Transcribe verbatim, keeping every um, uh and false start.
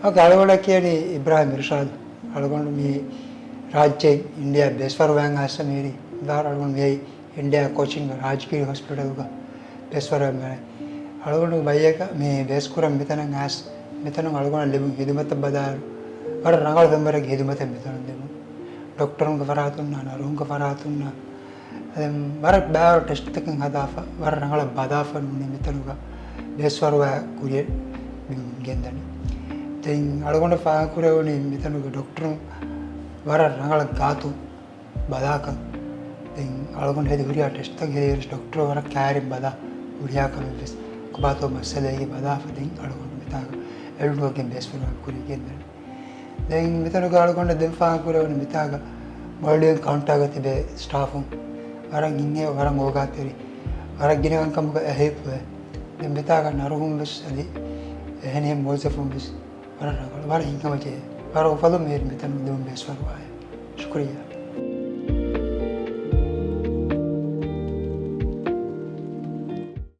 އަޅުގަނޑަށް ކިޔަނީ އިބްރާހިމް އިރުޝާދު. އަޅުގަނޑު މި ރާއްޖެ އިންޑިޔާ ބޭސްފަރުވައިގެން އައިސް މިހިރީ. ދާރު އަޅުގަނޑު މިއައީ އިންޑިޔާ ކޯޗިންގ ރާޖަގިރި ހޮސްޕިޓަލުގަ ބޭސްފަރުވައި. އަޅުގަނޑު ބައްޔަކަށް މި ބޭސްކުރަން މިތަނަށް އައިސް، މިތަނުން އަޅުގަނޑަށް ލިބުނު ހިދުމަތަށް ބަލާއިރު، ވަރަށް ރަނގަޅު ފެންވަރެއްގެ ހިދުމަތެއް މިތަނުން ލިބުނު. ޑޮކްޓަރުންގެ ފަރާތުންނާ، ނަރުހުންގެ ފަރާތުންނާ، އަދި ވަރަށް ބާރު ޓެސްޓްތަކެއް ހަދާފަ، ވަރަށް ރަނގަޅަށް ބަލާފަ ނޫނީ މިތަނުގަ ބޭސްފަރުވާ ކުރިޔަށް މި ގެންދަނީ. ދެން އަޅުގަނޑަށް ފާހަގަކުރެވުނީ މިތަނުގެ ޑޮކްޓަރުން ވަރަށް ރަނގަޅަށް ގާތު ބަލާކަށް. ދެން އަޅުގަނޑު ހެދި ހުރިހާ ޓެސްޓްތައް ހެދިޔަސް ޑޮކްޓަރު ވަރަށް ކައިރިން ބަލާ ހުރިހާ ކަމެއް ވެސް ކޮބާތޯ މައްސަލައެއް ބަލާފަ ދެން އަޅުގަނޑު މިތާގަ އެޑްމިޓްވެގެން ބޭސްފަރުވާ ކުރިޔަށް ގެންދަނީ. ދެން މިތަނުގަ އަޅުގަނޑަށް ދެން ފާހަގަކުރެވުނީ މިތާގަ މޮލްޑިވިއަން ކައުންޓާގަ ތިބޭ ސްޓާފުން ވަރަށް ހިތްހެޔޮ، ވަރަށް އޯގާތެރި، ވަރަށް ގިނަ ކަންކަމުގަ އެހީފުވޭ. ދެން މިތާގަ ނަރުހުން ވެސް އަދި އެހެނިހެން މުވައްޒަފުން ވެސް ވަރަށް ރަނގަޅު، ވަރަށް ހިތްހަމަޖެހޭ، ވަރަށް އުފަލުން މިހިރީ މިތަނުން ލިބުނު ބޭސްފަރުވާއެއް. ޝުކުރިއްޔާ.